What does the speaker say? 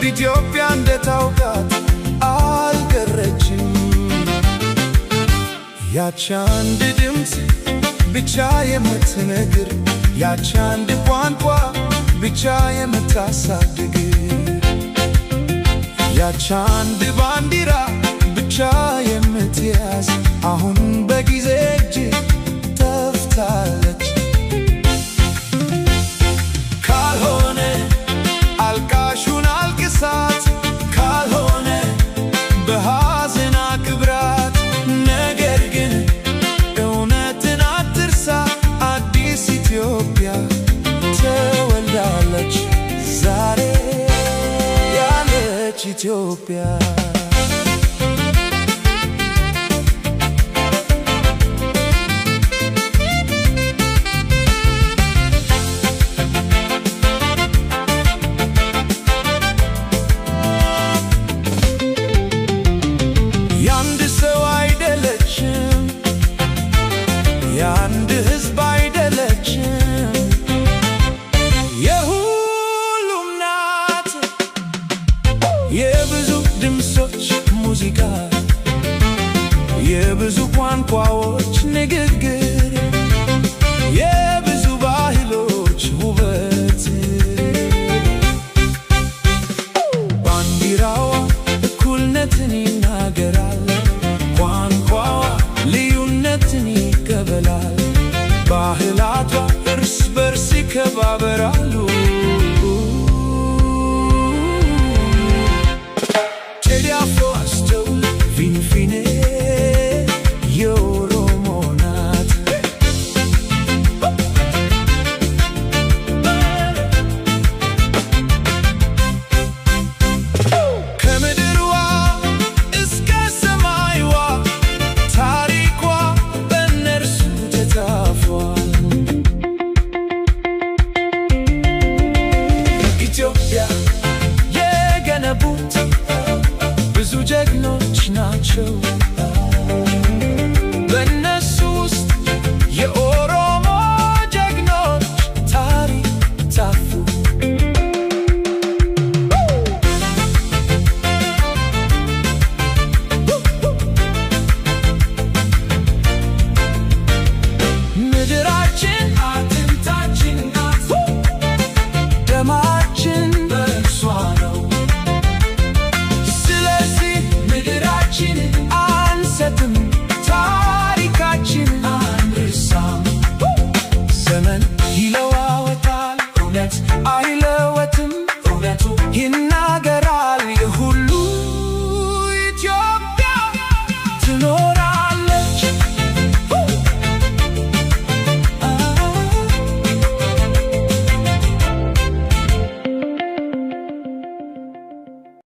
ኢትዮጵያ እንደታውቃት አልቀረችም። ያች አንድ ድምፅ ብቻ የምትነግር፣ ያች አንድ ቋንቋ ብቻ የምታሳድግ፣ ያች አንድ ባንዲራ ብቻ የምትያዝ አሁን በጊዜ እጅ ጠፍታለች። ካልሆነ አልቃሹን አልቅሳት፣ ካልሆነ በሐዘን አክብራት። ነገር ግን እውነትን አትርሳ፣ አዲስ ኢትዮጵያ ተወልዳለች ዛሬ ያለች ኢትዮጵያ። የአንድ ሰው አይደለችም፣ የአንድ ሕዝብ አይደለችም፣ የሁሉም ናት። የብዙ ድምፆች ሙዚቃ፣ የብዙ ቋንቋዎች ንግግር፣ የብዙ ባህሎች ውበት። ባንዲራዋ እኩልነትን ይናገራል፣ ቋንቋዋ ልዩነትን ይቀበላል፣ ባህላቷ እርስ በርስ ይከባበራሉ። ቴዲ አፍሮ አስተውል፣ ፊንፊኔ የኦሮሞ ናት። ከምድርዋ እስከ ሰማይዋ ታሪኳ በእነርሱ ተጻፏል። ኢትዮጵያ የገነቡት ብዙ ጀግኖች ናቸው።